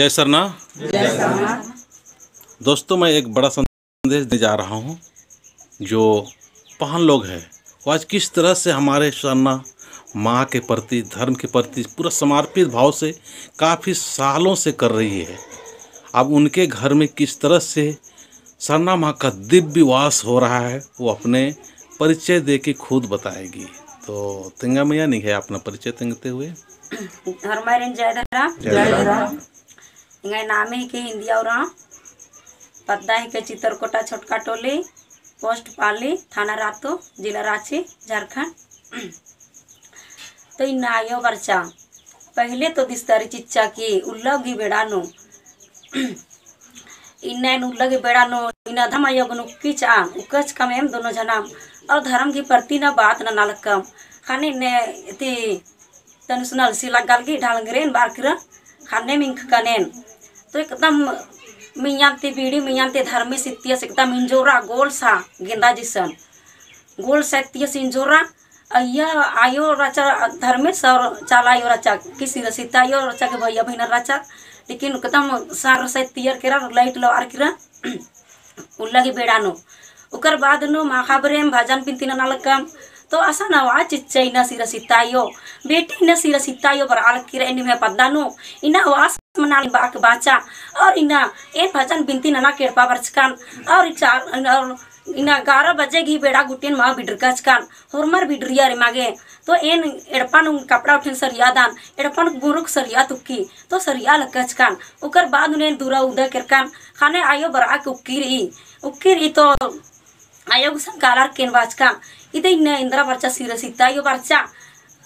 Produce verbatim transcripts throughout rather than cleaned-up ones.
जय सरना। जय सरना। दोस्तों, मैं एक बड़ा संदेश देने जा रहा हूँ। जो पहान लोग हैं, वो आज किस तरह से हमारे सरना माँ के प्रति, धर्म के प्रति पूरा समर्पित भाव से काफ़ी सालों से कर रही है। अब उनके घर में किस तरह से सरना माँ का दिव्य वास हो रहा है, वो अपने परिचय दे के खुद बताएगी। तो तेंगा मइया, निंग्है अपना परिचय तेंगते हुए। होरमारिन जय धर्म। जय धर्म। एंग्है नामे हिके हिंदिया उराँव, पद्दा हिके चितरकोटा छोटका टोली, पोस्ट पाली, थाना रातू, जिला राँची, झारखंड। तो इन्ना आयो बरचा, पहिले तो दिस्तारी चिच्चा की उल्ला गी बेड़ा नू, इन्ना एन उल्ला गी बेड़ा नू, इन्ना धर्म आयो गे उक्की चिच्चा, उक्कच कम एम दोनों झनाम, और धर्म की प्रति ना बात नना लक्कम। ख़ने ने ती तनुस नलसी लग्गा लगी ढालंगरेन बार किरा ख़ने मिंख कनेन। तो एकदम मइय्याँ ती बीड़ी मइय्याँ ती धर्मेस इत्तियस एकदम इंजोरा गोल सा गेंदा जिसन। गोल सा इत्तियस इंजोरा। अइय्या आयो रहचा धर्मेस और चाला आयो रहचा कि सिरसिता आयो रहचा कि भइया बहिनर रहचा। लेकिन एकदम सार सा इत्तियर केरा लाइट लवार किरा। उल्ला गी बेड़ा नू। उकर बाद नू माख़ा बरेम भजन बिनती नना लक्कम। तो असन आवाज चिच्चा इन्ना सिरसिता आयो। बेटी इन्ना सिरसिता आयो बरआ लगी रई निम्है पद्दा नू। इन्ना आवाज मना बाक बाचा। और इन्ना एन भजन बिनती नना केड़पा बरचकन। और चार, और इन्ना ग्यारह बजे गी बेड़ा गुट्ठिन मा बिडरकचकन। होरमर बिडरियर एमा गे। तो एन एड़पा नू कपड़ा उठेन सरियादन, एड़पा नू बुरुक सरिया तुक्की, तो सरिया लक्कचकन। उकर बाद नू एन दुरा उदा केरकन, ख़ने आयो बरआ के उक्की रई, उक्की रई तो आयो गुसन कालर केन बाचकन, इदे इन्ना एन्दरा बरचा सिरसिता आयो बरचा,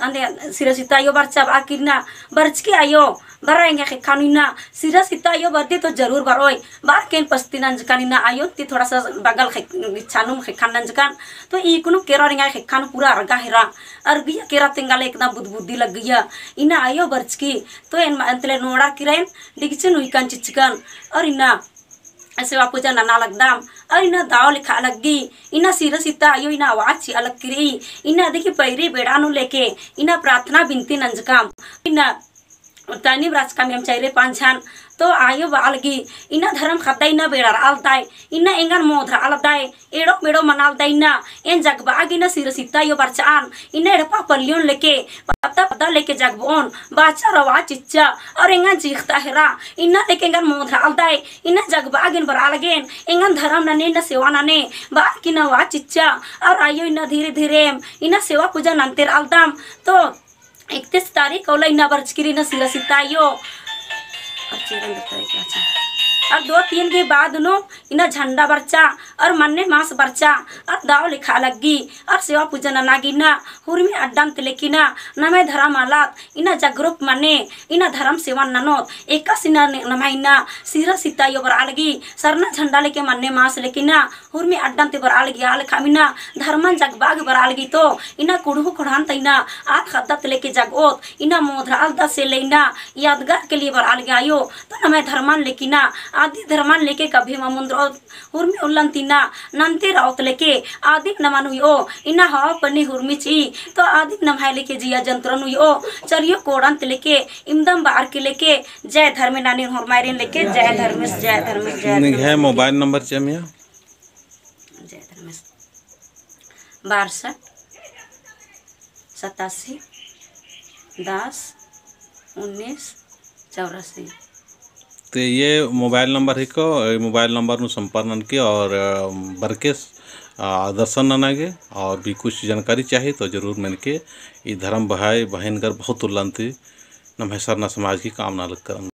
अन्ने सिरसिता आयो बरचा बआ किरना, बरचकी आयो, बरआ एंग्है ख़ेक्खा नू इन्ना, सिरसिता आयो बरदी तो जरूर बरओय, बअर केन पस्ती नंजकन इन्ना आयो ती थोड़ा सा बगल ख़ेक्खा नू ख़ेक्खन नंजकन, तो इकुनु केरा एंग्है ख़ेक्खा नू पूरा अरगा हेरा, अरगिया केरा तेंगा ले एकदम बुदबुदी लग्गिया, इन्ना आयो बरचकी, तो एन मा-, एन तले नोड़ा किरा एन डिगचिन उइकन चिच्चकन, और इन्ना सेवा पूजा नना लगदम, और इन्ना दव लिखा लग्गी, इन्ना सिरसिता आयो इन्ना आवाज चिआ लग्गी रई, इन्ना देखी पैरी बेड़ा नू लेके, इन्ना प्रार्थना बिनती नंजकम, इन्ना तनी बरचकम एम चैरे पाँच झन, तो आयो बआ लगी, इन्ना धरम ख़द्दा इन्ना बेड़ारआ लगदय, इन्ना एंगन मोधरआ लगदय, एड़ो मेड़ो मना लगदय इन्ना, एन जगबआ गे इन्ना सिरसिता आयो बरचकन, इन्ना एड़पा पल्लियोन लेके, पद्दा पद्दा लेके जगबओन, बाचा रवा चिच्चा, और एंगन चीख़ता हेरा, इन्ना लेके एंगन मोधरआ लगदय, इन्ना जगबआ गे एन बरआ लगेन, एंगन धरम नने, इन्ना सेवा नने, बअर की इन्ना आवाज चिच्चा, और आयो इन्ना धीरे धीरे एम, इन्ना सेवा पूजा नन्ते रआ लगदम, तो इकतीस तारीख होले इन्ना बरचकी रई इन्ना सिरसिता आयो। और दो तीन के बाद नू इन्ना झंडा बरचा और मन्ने मास बरचा और दव लिखा लग्गी और सेवा पूजा नना गे इन्ना हुरमी अड्डन ती लेके इन्ना नम्है धरम आलत इन्ना जागरूक मने इन्ना धरम सेवा ननोत एकासे इन्ना नम्है इन्ना सिरसिता आयो बरआ लग्गी सरना झंडा लेके मन्ने मास लेके इन्ना हुरमी अड्डन ती बरआ लग्गी आल ख़ाम इन्ना धर्मन जगबआ गे बरआ लग्गी तो इन्ना कुँड़ुख़ ख़ोंड़हन ती इन्ना आल ख़द्दत लेके जगओत इन्ना मोधरआ लगदत से ले इन्ना यादगार के लिए बरआ लग्गी आयो। तो नम्है धर्मन लेके इन्ना आदि धर्मन लेके कभी मल मुन्दरओत हुरमी उल्लन ती इन्ना नन्ते रओत लेके आदिम नमन उइओ इन्ना हवा पन्नी हुरमी चिई तो आदिम नम्है लेके जिया जंतुरन उइओ चरियो कोड़न ती लेके इमदम बअर की लेके जय धर्मे नानी होरमारिन लेके जय धर्मेस जय धर्मेस जय धर्मेस। मोबाइल नंबर चिआ मइया। जय धर्मेस। बासठ सतासी दस उन्नीस चौरासी। तो ये मोबाइल नंबर हिको, ये मोबाइल नंबर नू संपर्क ननके और, अ, बरके, अ, दर्शन नना गे और भी कुछ जानकारी चाही तो जरूर मेनके ई धर्म भाई बहिन कर बहुत उल्लन ती नम्है सरना समाज की काम नना लगदम।